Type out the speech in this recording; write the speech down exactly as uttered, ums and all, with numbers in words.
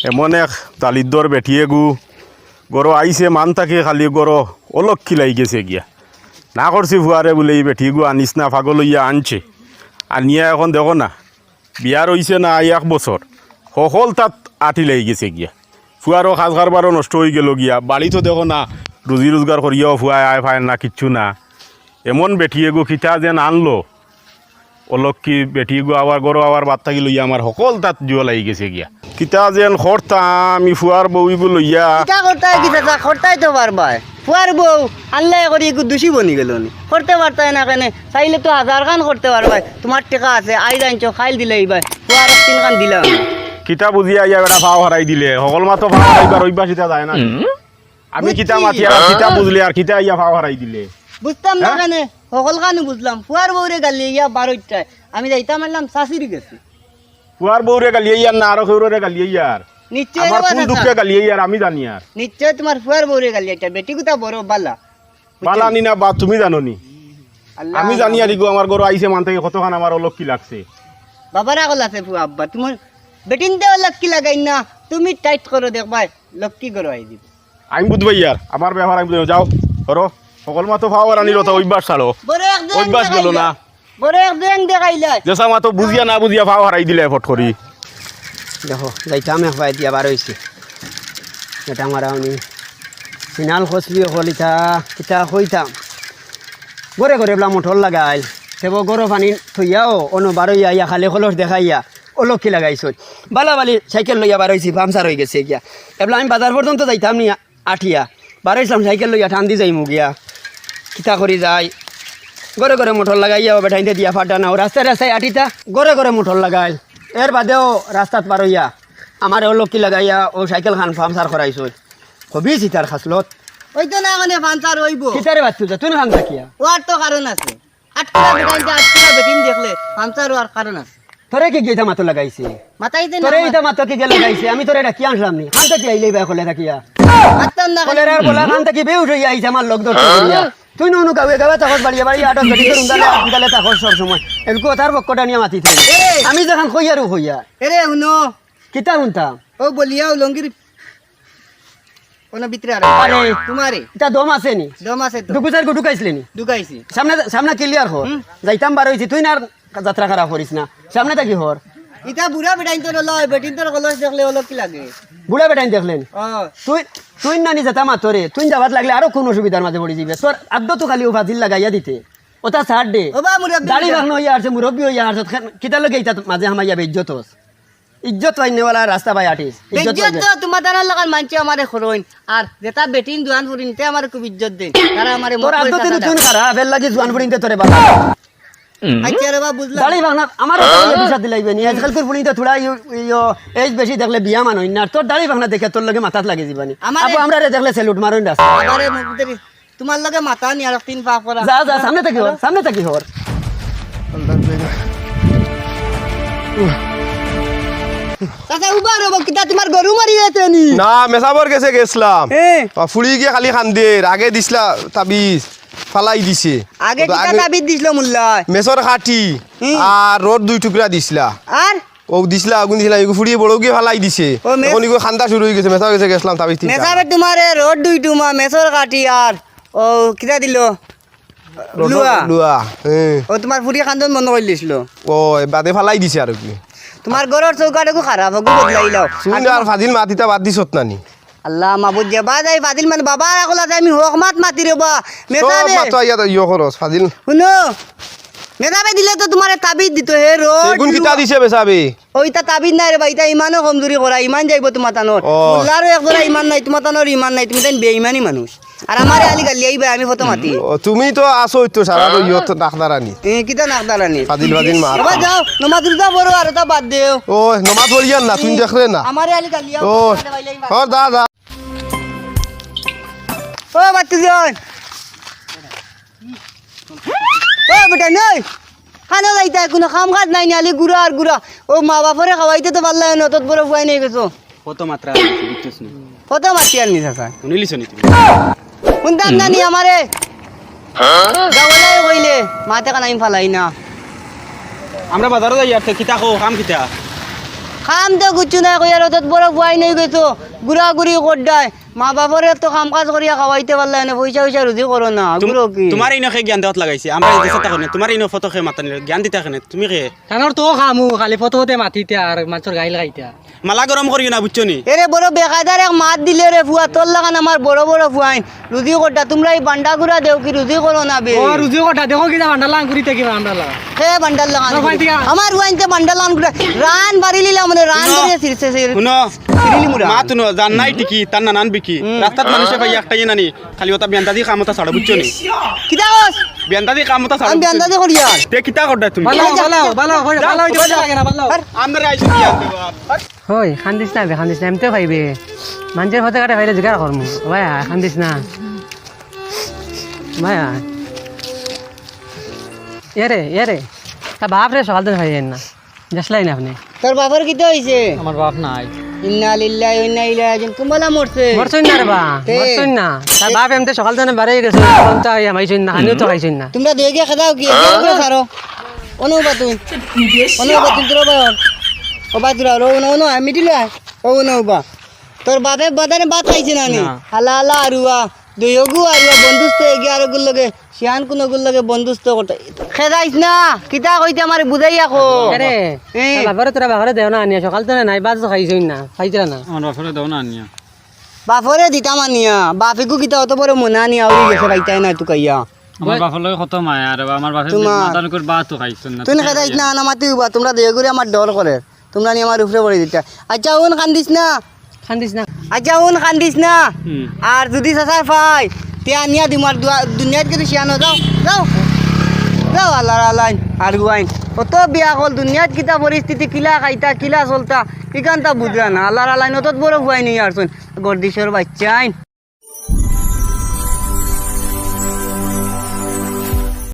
এমন এক দালিদ্দর বেটি এগু, ঘরো আইছে মান থাকি খালি ঘরো অলক্ষ্মী লাগি গেছে গিয়া। না করছি ফুয়ারে বুলে, "ই বেটি এগু আনিস না, পাগল অইয়া আনছে।" আনিয়া এখন দেখো না, বিয়ার অইছে না এক বছর, হকলতাত আটি লাগি গেছে গিয়া। ফুয়ারও কাজ কারবারও নষ্ট অই গেল গিয়া, বাড়িত দেখো না, রুজি রোজগার করিয়াও ফুয়ায় আয় পায় না, কিচ্ছু না। এমন বেটি এগু কিতা যেন আনলো, অলক্ষ্মী বেটি এগু আবার ঘরো আবার বাদ থাকি লইয়া আমার হকলতাত জুয়া লাগি গেছে গিয়া। কিতা যেন করতাম, ই ফুয়ার বউ এগু লইয়া। কিতা করতায়, কিতা তা করতায় তো পারবায়। ফুয়ার বউ, আল্লায় করি এগু দুষী বনি গেল নি। করতে পারতায় না কেনে? চাইলে তো হাজার খান করতে পারবায়। তুমার টেকা আছে, আইজ আনছো, কাইল দিলাইবায়। ফুয়ার এক তিন খান দিলাম। কিতা বুঝিয়া আইয়া বেটা পাও হারাই দিলে, হকল মাতো পাও হারাইবার অভ্যাস ইতা যায় না। আমি কিতা বুঝছি। মাতি আর কিতা বুঝলে আর কিতা আইয়া পাও হারাই দিলে? বুঝতাম না হ্যাঁ? কেনে? হকল খানু বুঝলাম। ফুয়ার বউরে গালি আইয়া বারোইটায়। আমি যাইতাম আইলাম চাচির গেছে। ফুয়ার বউরে গালি আইয়ার না, আরো কেউরে গালি আইয়ার। নিশ্চয় আমার রে কোন বাবা দুঃখে চাচা। গালি আইয়ার আমি জানি আর। নিশ্চয় তুমার ফুয়ার বউরে গালি আইতা, বেটি গুতা বড় বালা। বালা নি না বা তুমি জানো নি? আল্লাহ আমি জানি আর আল্লাহ। ইগো আমার ঘরো আইছে মান থাকি কতখান আমার অলক্ষ্মী লাগছে। বাবার আগল আছে ফুয়া আব্বা, তুমার বেটিন্তে অলক্ষ্মী লাগাই না, তুমি টাইট করো দেখবায়, লক্ষ্মী ঘরো আই দিব। আমি বুঝবাই আর, আমার ব্যাপার আমি বুঝবাই। যাও, করো। হকল মাতো পাও হারানির অত অভ্যাস ছাড়ো। বড় এক দেন অভ্যাস গেল দেখাইলা। না। বড় এক দেন দেখাইলা। যেসা মাতো বুঝিয়া না বুঝিয়া পাও হারাই দিলে ফট করি। দেখো, যাইতাম এক বায় দিয়া বার অইছি। এটা আমার আউনি। সিনাল খসবি হলিতা, কিতা কইতাম। ঘরে ঘরে বলা মোটর লাগাইল। তেবো ঘরো পানি থইয়াও, অনো বারইয়া আইয়া খালি কলস দেখাইয়া, অলক্ষ্মী লাগাইছইন। বালা বালি সাইকেল লইয়া বার অইছি, পামচার অই গেছে গিয়া। এবলা আমি বাজার পর্যন্ত যাইতাম নি আটিয়া। বার অইছলাম সাইকেল লইয়া টান দি যাইমু গিয়া। কিতা করি যাই? ঘরে ঘরে মোটর লাগাইয়া ও বেটাইন্তে দিয়া ফাটা না। ও রাস্তায় রাস্তায় আটিতা, ঘরে ঘরে মোটর লাগাইল। এর বাদেও রাস্তাত বার অইয়া আমারে অলক্ষ্মী লাগাইয়া ও সাইকেল খান পামচার করাইছইন। খবিছ ইতার খাসলত। ওই তো না মানে পামচার অইবো। কিতারে বাদ তুই যা, তুই খান থাকিয়া। ওর তো কারণ আছে। আটকিলা বেটাইন দে, আটকিলা বেটিন দেখলে, পামচার অওয়ার কারণ আছে। তোরে কিগিয়ে ইতা মাতো লাগাইছে? মাতাই দে না তোরে আমার। ইতা মাতো কিগিয়ে লাগাইছে? আমি তোরে ডাকিয়া আনলাম নি। খান থাকি আইলে বা কলে থাকিয়া। মাততাম না কলেরার বলা খান থাকি বেউস অইয়া আইছে আমার লগ ধরতে করিয়া। তুই নুনু গাউয়ে গাউয়ে থাকস বাড়িয়ে বাড়িয়ে আটক বেটি তোর উন্দালে উন্দালে থাকস সব সময়। এলকু তার বক্কটা নিয়া মাতি থাকি। এ! আমি যেখান কইয়ারও কইয়া। এরে হুনো। কিতা হুনতাম? ও বলিয়া উলঙ্গির কোনো ভিতরে আর আরে। তোমারে। ইতা দম আছে নি? দম আছে তো। ঢুকু চাইর গু ঢুকাইছলে নি? ঢুকাইছি। সামনে, সামনে ক্লিয়ার কর। হুম। যাইতাম বার অইছি, তুই না আর যাত্রা খারাপ করিস না। সামনে থাকি হর। ইতা বুড়া বেটাইন তোর লয়, বেটিন তোর কলস দেখলে অলক্ষ্মী লাগে। বুড়া বেটাইন দেখলে নি? ও। তুই, তুই নানি যেতা মাতরে, তুই যাবাত লাগলে আরো কোন অসুবিধার মাঝে পড়ি যিবে। তোর আদ্দ তো খালি ও ফাজিল লাগাইয়া দিতে। ওটা ছাড় দে। ও বা মুরব্বি দাড়ি বেটা। বাঁকনো অইয়া আরছে, মুরব্বি অইয়া আরছে, কিতা লগে ইতা মাঝে হামাইয়া বেইজ্জত অস। ইজ্জত পাইনেওয়ালা রাস্তা বায় আটিস। ইজ্জত বেইজ্জত পাইবে। তো তোমার দানার লাগান মানছে আমারে খরইন। আর যেটা বেটিন জোয়ান ফুরিনতে আমারে খুব ইজ্জত দেন। তারা আমারে তোর মত করে আদতে চাচা নতুন দেন। খারাপ, এর লাগি জোয়ান ফুরিনতে তোরে বাবা। আচ্ছা রে বাবা, বুঝলাম। দাড়ি বাঁকনা, আমার দাড়ি পিছা দিলাইবে নি। আজকাল তোর ফুরিনতে থুড়া ইয়ো, ইয়ো, এজ বেশি দেখলে বিয়া মানইন না। আর তোর দাড়ি বাঁকনা দেখে তোর লগে মাথাত লাগি যিবানি। আমারে আবু আমরা রে দেখলে স্যালুট মারইন রাস্তা। আমারে মুখ ধরি তোমার লগে মাথা নি আর তিন পা করা। যা, যা, সামনে থাকি হর, সামনে থাকি হর। চাচা, উবা রব, কিতা তোমার গরু মারি গেছে নি? না, মেসাবর গেছে গেছলাম। এ। বা ফুড়ি গিয়া খালি কান্দের, আগে দিছলা তাবিজ, ফালাই দিছে। আগে তো কিতা আগে তাবিজ দিছলো মুল্লায়? মেসর কাঠি, হুম। আর রড দুই টুকরা দিছলা। আর? ও দিছলা, আগুন দিছলা, এগু ফুড়িয়ে বড় গিয়ে ফালাই দিছে। ও, মেস- এখন এগু কান্দা শুরু অই গেছে, মেসাবর গেছে গেছলাম তাবিজ তিনটা। মেসাবে তোমারে রড দুই টুমা, মেসর কাঠি আর ও কিতা দিলো? লুয়া। লুয়া, হ্যাঁ। ও তোমার ফুড়ি কান্দন বন্ধ করি দিছিল। ও, এ বাদে ফালাই দিছে আর কি। তোমার ঘরর চৌকাঠ এগু খারাপ, ওগু বদলাই লাও। তুমি আর আর ফাজিল মাত ইতা বাদ দিছত না নি? আল্লাহ মাবুদ, যে বাদ আই ফাজিল মানে বাবা আর আকল আছে, আমি হক মাত মাতি রে বা। সব মেসাবে। মাতো আইয়া তো ইয়ো করস, ফাজিল। হুনো, মেসাবে দিলে তো তোমারে তাবিজ দিত, হে রড, এগুন কিতা লুয়া। দিছে মেসাবে? ও, ইতা তাবিজ নায় রে বা, ইতা ইমানও কমজুরি করা, ইমান যাইবো তোমার তানোর। ও। মোল্লারও এক জোড়া ইমান নাই, তোমার তানোর ইমান নাই, তুমি তাইন বেইমানি মানুষ। আর আমারে আলি গালি আইবা, আমি ফটো মাতি। ও, তুমি তো আছো, ওই তো সারা তো ইয়ত নাকদারানি। এ, কিতা নাকদারানি? ফাজিল ফাজিল মাত। বাবা যাও, নমাজ রোজা পড়ো আর ওটা বাদ দেও। ও, নমাজ পড়িয়ার না, তুমি দেখরে না। আমারে আলি গালি আইবা, ও, তোমারে বাইলাই মাত। ও, দা, দা। ও, বাচ্চা জন। ও বেটা, নই। খানো যাইতা, কোনো কাম কাজ নাই নি, আলি ঘুরা আর ঘুরা। ও মা বাপরে খাওয়াইতে তো পারলা না, তত বড় ফুয়াই নিয়ে গেছো। কত মাত্রা আছে, বুঝছস না? কত মাতি আর নি চাচা? শুনিলিস নি তুই? শুনতাম না নি আমারে। গাওয়ালায় কইলে, মাতে কান আমি ফালাই না। আমরা বাজারো যাই আর তে কিতা কো, কাম কিতা? কাম তো কিচ্ছু নাই কইয়ার, অত বড় পুয়াইন অইগেছো, ঘুরাঘুরি কররায়। মা বাপরে তো কাম কাজ করিয়া খাওয়াইতে পারলায় না, পয়সা পয়সা রুজি করো না, তুম-, ঘুরো কি? তুমার ইনো কে জ্ঞান দেওয়াত লাগাইছে? আমরা এই দেশে থাকো না, তুমার ইনো ফটো কে মাতানি জ্ঞান দিতা কেনে? তুমি কে? তানর তো কামু, খালি ফটো ফটো মাতিতা আর মানষর গাইল গাইতা। মালা গরম করিও না, বুঝছো নি? এরে বড় বেকায়দার এক মাত দিলে রে ফুয়া, তোর লাখান আমার বড় বড় পুয়াইন। রুজি করতা, তুমরা ই বান্ডা গুড়া দেও কি রুজি করো না বে? ও, রুজি করতা, দেখো কিতা বান্ডা লান করিতে কিবা আমরা লা। হে বান্ডা লান না, করি। ভাই, ঠিক আছে। আমার পুয়াইনতে বান্ডা লান গুড়া। রান বাড়ি লিলা মানে রান হুনো। ধরে ছিড়ছে ছিড়। হুনো। ছিড়িলি মুরা। মা তুনো, জান নাই টিকি, তার নানান বিকি। হুম। রাস্তাত মানুষে পাই একটাই নানি। খালি ওটা বেন্দাজি কামতা ছাড়ো, বুঝছো নি? কিতা কস? বেন্দাজি কামতা ছাড়ো, আমি বুঝছো নি? বেন্দাজি করি আর। তে কিতা করতা তুমি? বালাও, বালাও, বালাও, বালাও, যাও, বালাও, যাও। বালাও, বালাও। আর আমরা আইছি কি আনতে বাপ? হই, কান্দিস না বে, কান্দিস না, এমতে পাইবে। মানষর পথে ঘাটে পাইলে জিকার করমু। ভাই, আয়, কান্দিস না। ভাই, আয়। এরে, এরে। তা বাপরে সকাল দিন খাইয়েন না। দেখলাই না আপনে? তোর বাপর কিতা অইছে? আমার বাপ নাই। ইন্না লিল্লাহি ওয়া ইন্না ইলাইহি রাজিউন। কুম্বালা মরছে? মরছইন না রে বা, তে? মরছইন না। তার বাপ এমতে সকাল দিন বারে গেছে, কোনটা হামাইছইন না, খানিও তো খাইছইন না। তুমরা দুইগিয়ে খেদাও কি? এগুলো ছাড়ো। অনুবা তুই। অনুবা তুই তোর বাবা। ও বা তোরা, ও না, ও না, মিডিল আয়। ও না, ও বা। তোর বাপে বাদানে ভাত খাইছে না নি? না। হালা হালা আরুয়া। দুইওগু আরুয়া বন্ধুত্ব এগিয়ে আরোগুর লগে। শিয়ান কুনোগুর লগে বন্ধুত্ব করতে। খেদাইস না। কিতা কইতে আমারে বুঝাইয়া কো। আরে, এ। তোর বাপরে তোরা বাপরে দেও না আনিয়া। সকাল তো নাই, ভাত তো খাইছইন না। খাইতরা না। আমার বাপরে দেও না আনিয়া। বাপরে দিতাম আনিয়া। বাপেগু কিতা অত বড় মনে আনিয়া উড়ি গেছে, পাইতাই না তুকাইয়া। আমার বাপর লগে কত মায়া, আর আমার বাপে তোমার মাথা নুকুর ভাতও খাইছইন না। তুই খেদাইস না, না মাতি উবা, তুমরা দুইওগুরে আমার ডর করে। তুমরা নি আমার উপরে পড়ি দিতা। আচ্ছা, হুন কান্দিস না। কান্দিস না। আচ্ছা, হুন কান্দিস না। হুম। আর যুদি চাচায় পায়, তে আনিয়া দিমু আর দুয়া-, দুনিয়াত কিন্তু শিয়ানো যাও, যাও। যাও, আল্লার আলাইন, আর গুয়াইন। অত বিয়া কল দুনিয়াত কিতা পরিস্থিতি, কিলা খাইতা, কিলা চলতা, ইখানতা বুঝরা না। আল্লার আলাইন অত বড় পুয়াইন অইয়া আরছইন। গর্দিশর বাইচ্চাইন।